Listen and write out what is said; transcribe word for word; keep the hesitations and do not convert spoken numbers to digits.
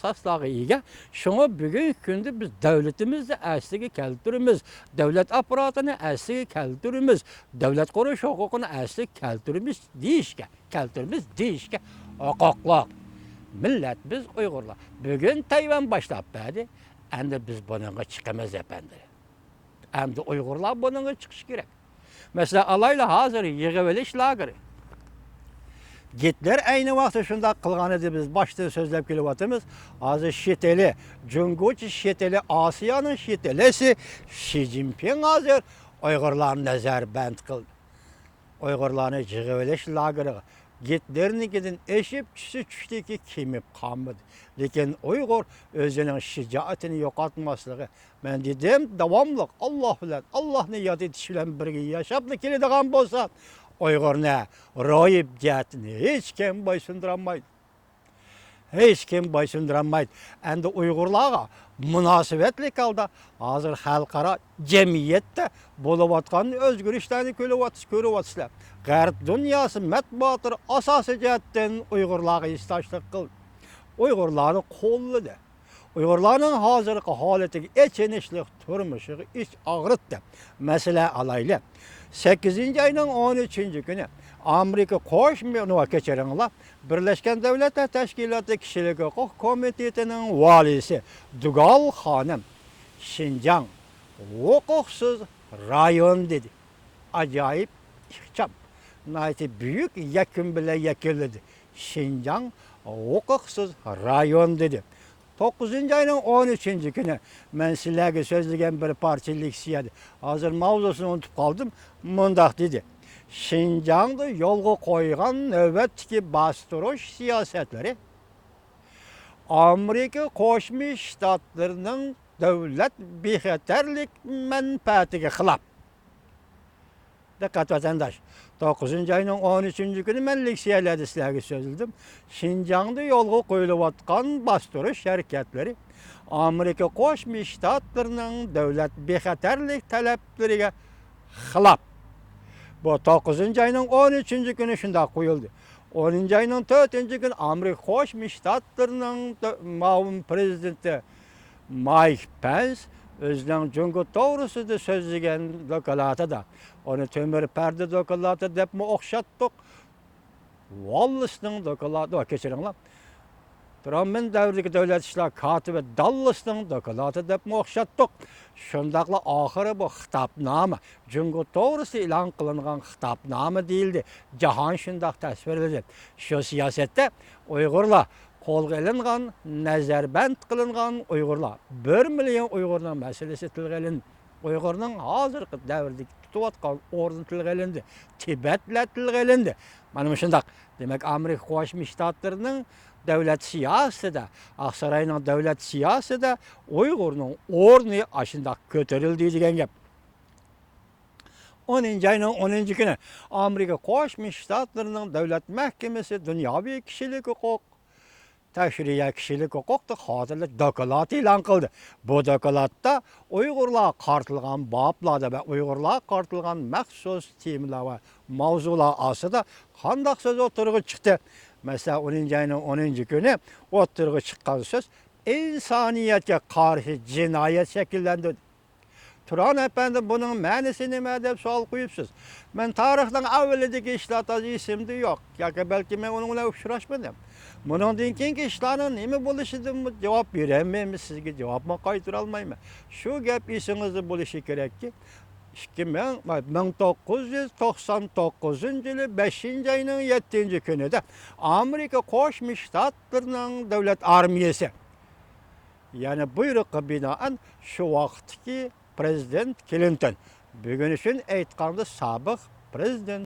ئاساسلارغا ئىگە. شۇڭا بۈگۈنكى كۈندە بىز دۆلىتىمىزنى ئەسلىگە كەلتۈرىمىز، دۆلەت ئاپپاراتىنى ئەسلىگە كەلتۈرىمىز، دۆلەت قۇرۇش ھوقۇقىنى ئەسلىگە كەلتۈرىمىز دېيىشكە، كەلتۈرىمىز دېيىشكە ھوقۇقلۇق مىللەت بىز ئۇيغۇرلار. بۈگۈن تەيۋەن باشلاپ بەردى، ئەمدى بىز بۇنىڭغا چىقىمىز، ئەپەندىلەر. ئەمدى ئۇيغۇرلار بۇنىڭغا چىقىشى كېرەك. مەسىلەن، ئالايلى، ھازىر يىغىۋېلىش لاگېرى. گىتلېر ئەينى ۋاقىتتا شۇنداق قىلغان ئىدى، بىز باشتىن سۆزلەپ كېلىۋاتىمىز. ھازىر شىتېلى، جۇڭگوچە شىتېلى، ئاسىيانىڭ شىتېلىسى شى جىنپىڭ ھازىر ئۇيغۇرلارنى نەزەربەند قىلدى. ئۇيغۇرلارنى يىغىۋېلىش لاگېرىغا گىتلېرنىڭكىدىن ئېشىپ چۈشسە چۈشتىكى، كېمىپ قالمىدى. لېكىن ئۇيغۇر ئۆزىنىڭ شىجائىتىنى يوقاتماسلىقى، مەن دېدىم، داۋاملىق ئاللا بىلەن، ئاللانى ياد ئېتىش بىلەن بىرگە ياشاپلا كېلىدىغان بولسا، ئۇيغۇرنى روھىي جەھەتتىن ھېچكىم بويسۇندۇرالمايدۇ. ھېچكىم بويسۇندۇرالمايدۇ. ئەمدى ئۇيغۇرلارغا مۇناسىۋەتلىك ھالدا ھازىر خەلقئارا جەمئىيەتتە بولۇۋاتقان ئۆزگىرىشلەرنى كۆرۈۋات-، كۆرۈۋاتىسىلەر. غەرب دۇنياسى مەتبۇئاتلىرى ئاساسىي جەھەتتىن ئۇيغۇرلارغا ھېسداشلىق قىلدى. ئۇيغۇرلارنى قوللىدى. ئۇيغۇرلارنىڭ ھازىرقى ھالىتىگە، ئېچىنىشلىق تۇرمۇشىغا ئىچ ئاغرىتتى. مەسىلەن ئالايلى، سەككىزىنچى ئاينىڭ ئون ئۈچىنچى كۈنى ئامېرىكا قوشما، نوۋا، كەچۈرۈڭلار، بىرلەشكەن دۆلەتلەر تەشكىلاتى كىشىلىك ھوقۇق كومىتېتىنىڭ ۋالىيسى دۇگال خانىم شىنجاڭ ھوقۇقسىز رايون دېدى. ئاجايىپ ئىخچام، ناھايىتى بۈيۈك يەكۈن بىلەن يەكۈنلىدى. شىنجاڭ ھوقۇقسىز رايون دېدى. توققۇزىنچى ئاينىڭ ئون ئۈچىنچى كۈنى مەن سىلەرگە سۆزلىگەن بىر پارچە لېكسىيەدە، ھازىر ماۋزۇسىنى ئۇنتۇپ قالدىم، مۇنداق دېدى: شىنجاڭدا يولغا قويغان نۆۋەتتىكى باستۇرۇش سىياسەتلىرى ئامېرىكا قوشما شتاتلىرىنىڭ دۆلەت بىخەتەرلىك مەنپەئەتىگە خىلاپ. دىققەت، ۋەتەنداش! توققۇزىنچى ئاينىڭ ئون ئۈچىنچى كۈنى مەن لېكسىيەلەردە سىلەرگە سۆزلىدىم. شىنجاڭدا يولغا قويۇلۇۋاتقان باستۇرۇش ھەرىكەتلىرى ئامېرىكا قوشما شتاتلىرىنىڭ دۆلەت بىخەتەرلىك تەلەپلىرىگە خىلاپ. بۇ توققۇزىنچى ئاينىڭ ئون ئۈچىنچى كۈنى شۇنداق قويۇلدى. ئونىنچى ئاينىڭ تۆتىنچى كۈنى ئامېرىكا قوشما شتاتلىرىنىڭ دۆ-، مۇئاۋىن پرېزىدېنتى مايك پەنس ئۆزىنىڭ جۇڭگو توغرىسىدا سۆزلىگەن دوكلاتىدا، ئۇنى تۆمۈر پەردە دوكلاتى دەپمۇ ئوخشاتتۇق، ۋاللىسنىڭ دوكلاتى، ۋە كەچۈرۈڭلار، ترامپ دەۋرىدىكى دۆلەت ئىشلار كاتىپى داللىسنىڭ دوكلاتى دەپمۇ ئوخشاتتۇق. شۇنداقلا ئاخىرى بۇ خىتابنامە، جۇڭگو توغرىسىدا ئېلان قىلىنغان خىتابنامە دېيىلدى. جاھان شۇنداق تەسۋىرلىدى. شۇ سىياسەتتە ئۇيغۇرلار قولغا ئېلىنغان، نەزەربەند قىلىنغان ئۇيغۇرلار، بىر مىليون ئۇيغۇرنىڭ مەسىلىسى تىلغا ئېلىندى. ئۇيغۇرنىڭ ھازىرقى دەۋردىكى تۇتۇۋاتقان ئورنى تىلغا ئېلىندى. تىبەتلەر تىلغا ئېلىندى. مانا مۇشۇنداق. دېمەك، ئامېرىكا قوشما شتاتلىرىنىڭ دۆلەت سىياسىتىدە، ئاقساراينىڭ دۆلەت سىياسىتىدە ئۇيغۇرنىڭ ئورنى ئاشۇنداق كۆتۈرۈلدى دېگەن گەپ. ئونىنچى ئاينىڭ ئونىنچى كۈنى ئامېرىكا قوشما شتاتلىرىنىڭ دۆلەت مەھكىمىسى دۇنياۋى كىشىلىك ھوقۇق تەكشۈرۈشى كىشىلىك ھوقۇقتا خاتىرىلەش دوكلاتى ئېلان قىلدى. بۇ دوكلاتتا ئۇيغۇرلارغا قارىتىلغان بابلاردا ۋە ئۇيغۇرلارغا قارىتىلغان مەخسۇس تېمىلار ۋە ماۋزۇلار ئاستىدا قانداق سۆز ئوتتۇرىغا چىقتى؟ مەسىلەن، ئونىنچى ئاينىڭ ئونىنچى كۈنى ئوتتۇرىغا چىققان سۆز ئىنسانىيەتكە قارشى جىنايەت شەكىللەندۈردى. تۇرغان ئەپەندى، بۇنىڭ مەنىسى نېمە دەپ سوئال قويۇپسىز. مەن تارىخنىڭ ئەۋۋىلىدىكى ئىشلار تازا ئېسىمدە يوق. ياكى بەلكى مەن ئۇنىڭ بىلەن ئۇچراشمىدىم. بۇنىڭدىن كېيىنكى ئىشلارنىڭ نېمە بولۇشىدىنمۇ جاۋاب بېرەلمەيمەن، سىزگە جاۋابمۇ قايتۇرالمايمەن. شۇ گەپ ئېسىڭىزدە بولۇشى كېرەككى، ئىككى مىڭ، مىڭ توققۇز يۈز توقسان توققۇزىنچى يىلى بەشىنچى ئاينىڭ يەتتىنچى كۈنىدە ئامېرىكا قوشما شتاتلىرىنىڭ دۆلەت ئارمىيەسى، يەنى بۇيرۇققا بىنائەن شۇ ۋاقىتتىكى پرېزىدېنت كلىنتون، بۈگۈن ئۈچۈن ئېيتقاندا سابىق پرېزىدېنت